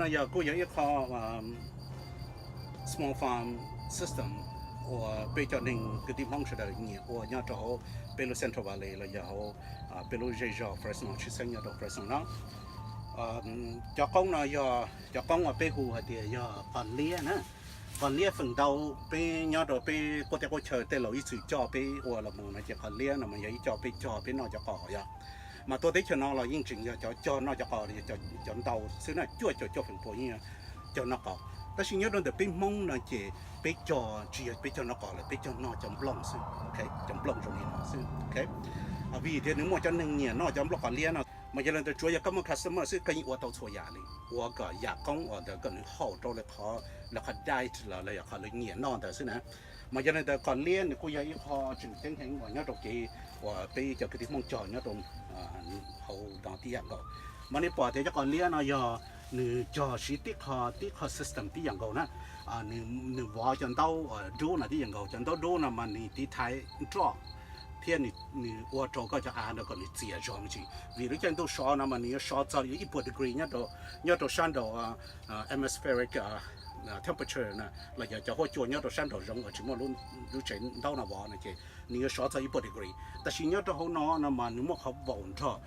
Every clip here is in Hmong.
Yog kuj yog ib qho small farm system uas peb cov neeg kwv tij Hmoob sawv daws nyiam ua nyob rau hauv peb lub Central Valley los yog hauv peb lub zej zog Fresno, tshwj xeeb nyob rau Fresno no. Cov qoob no yog cov qoob uas peb hu hais tias yog qos liab na. Qos liab feem ntau peb nyob rau peb qub teb qub chaw tej laus ib txwm coj peb ua los mus no ces qos liab no mas yog ib co peb cog peb noj cov qos yog. Mas tuaj teb chaws no los yeej tseem yog cov cog noj cov qos, cov ntau xwb na, cuaj caug cuaj feem pua yeej cog noj qos. Tab sis nyob rau ntawm peb Hmoob no ces peb cog tsis yog peb cog noj qos lawm, peb cog noj cov nplooj xwb, cov nplooj zoo li no xwb. Vim tias nws muaj cov neeg nyiam noj cov nplooj qos liab no, mas yog li ntawd tsuav yog koj muaj customer xwb koj yeej ua tau txhua yam li, ua kom yam qoob uas ntawd kom nws haum rau lawv qhov, lawv qhov diet los lawv qhov lawv nyiam noj ntawd xwb na. Mas yog li ntawd qos liab nws kuj yog ib qho tseem ceeb heev uas nyob rau kev uas peb cov kwv tij Hmoob cog nyob rau hauv no tib yam nkaus. Mas nej pom tias cov qos liab no yog nws cog siv tib qho, tib qho system tib yam nkaus na. Nws vov cov ntaub dub no tib yam nkaus, cov ntaub dub no mas nws tiv thaiv nroj thiab nws ua rau koj cov av ntawd kom nws txias zog me ntsis. Vim lub caij ntuj sov no mas nws yuav sov txog ib puas degree nyob rau sab nraum atmospheric temperature na, los yog cov huab cua nyob rau sab nraum zoov uas tsis muaj lub tsev ntaub no vov no ces nws yuav sov txog ib puas degree. Tab sis nyob rau hauv no no mas nws muaj qhov vaum nrog,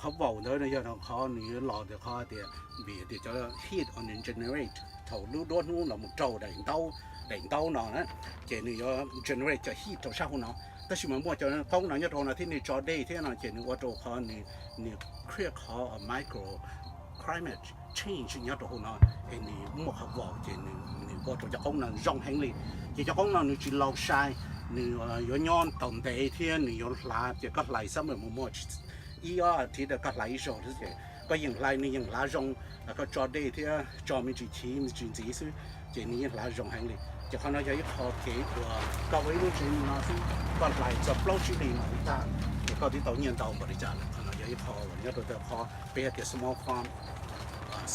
qhov vaum ntawd yog qhov nws yuav los ntawm qhov tias, vim tias cov heat uas nws generate thaum lub duab hnub los mus raug daim ntaub, daim ntaub no na, ces nws yuav generate cov heat rau sab hauv no. Tab sis mas muaj cov qoob no nyob rau no thiab nws tso dej thiab no ces nws ua rau qhov nws, nws create qhov micro climate change nyob rau hauv no, es nws muaj qhov vaum ces nws ua rau cov qoob no zoo heev li. Ces cov qoob no nws tsis laus sai, nws yuav nyob tau ntev thiab nws yuav hlav, ces koj hlais xab mem mus muaj ib ob thiv rau koj hlais ib zaug xwb ces koj yeej hlais, nws yeej hlav zoo. Koj tso dej thiab tso me ntsis chiv me ntsis ntxiv xwb ces nws yeej hlav zoo heev li. Ces qhov no yog ib qho kev uas koj ua ib lub tsev li no xwb, koj hlais txog plaub tsib hlis no tag, ces koj twb tau nyiaj ntau npaum li cas lawm. Qhov no yog ib qho uas nyob rau ntawm qhov peb hais tias small farm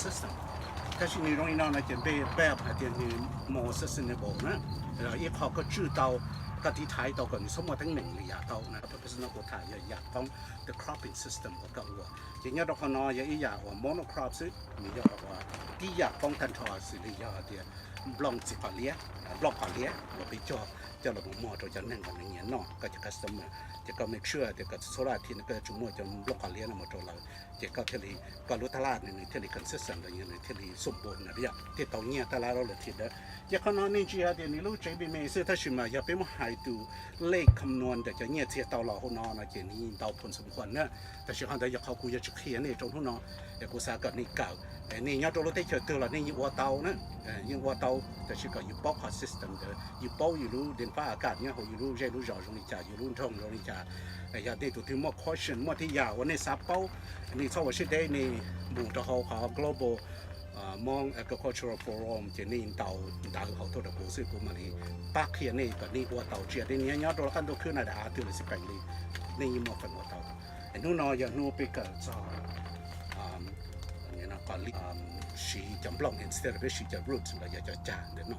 system. Tab sis nws zoo li no no ces peb pab hais tias nws more sustainable na, ib qho koj tswj tau, koj tiv thaiv tau kom nws txhob muaj teeb meem li yam tau na. Purpose no kuv tham yog yam qoob, the cropping system uas koj ua. Ces nyob rau qhov no yog ib yam uas monocrop xwb, nws yog uas tib yam qoob tag nrho xws li yog tias nplooj txiv qos liab, nplooj qos liab uas peb cog coj los mus muag rau cov neeg uas nws nyiam noj, koj cov customer. Ces koj make sure tias kom txhua lub thiv no koj yuav tsum muaj cov nplooj qos liab no mus rau lawv, ces koj thiaj li, koj lub taj laj nws thiaj li consistent, nws thiaj li xum npu na, thiaj tau nyiaj taj laj loj lawm thiab. Ces qhov no nej ntsia hais tias nws lub tsev me me xwb, tab sis mas yog peb muab hais tus lej kham nuas ntawm cov nyiaj txiag tau los hauv no no ces nws ntau phoo xum khuam na. Tab sis qhov ntawd yog qhov kuv yuav tsis qhia nej rau hnub no, es kuv xav kom nej kawm. Nej nyob rau lub teb chaws twg los nej yeej ua tau na, yeej ua tau, tab sis kom yus paub qhov system ntawd, yus paub yus lub dev fab a kaj nyob hauv yus lub zej lub zos zoo li cas, yus lub nroog zoo li cas. Yog nej tus twg muaj question, muaj tej yam uas nej xav paub, nej txhob ua siab deb, nej mus rau hauv qhov Global Hmong Agricultural Forum ces nej ntaus ntawv hauv tuaj rau kuv xwb, kuv mam li pab qhia nej kom nej ua tau, tsis yog nej nyob rau lub qab ntuj khwb na dav twg los xij peem li, nej yeej muaj feem ua tau. Hnub no yog hnub peb kawm txog qos liab, siv cov nplooj instead of peb siv cov roots los yog cov cag ntawm no.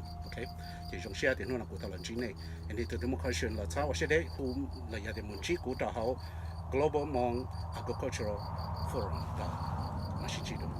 Ces zoo siab tias hnub no kuv tau los ntsib nej. Nej tus twg muaj question los txhob ua siab deb hu los yog tias mus ntsib kuv rau hauv Global Hmong Agricultural Forum tau. Mam sib ntsib dua.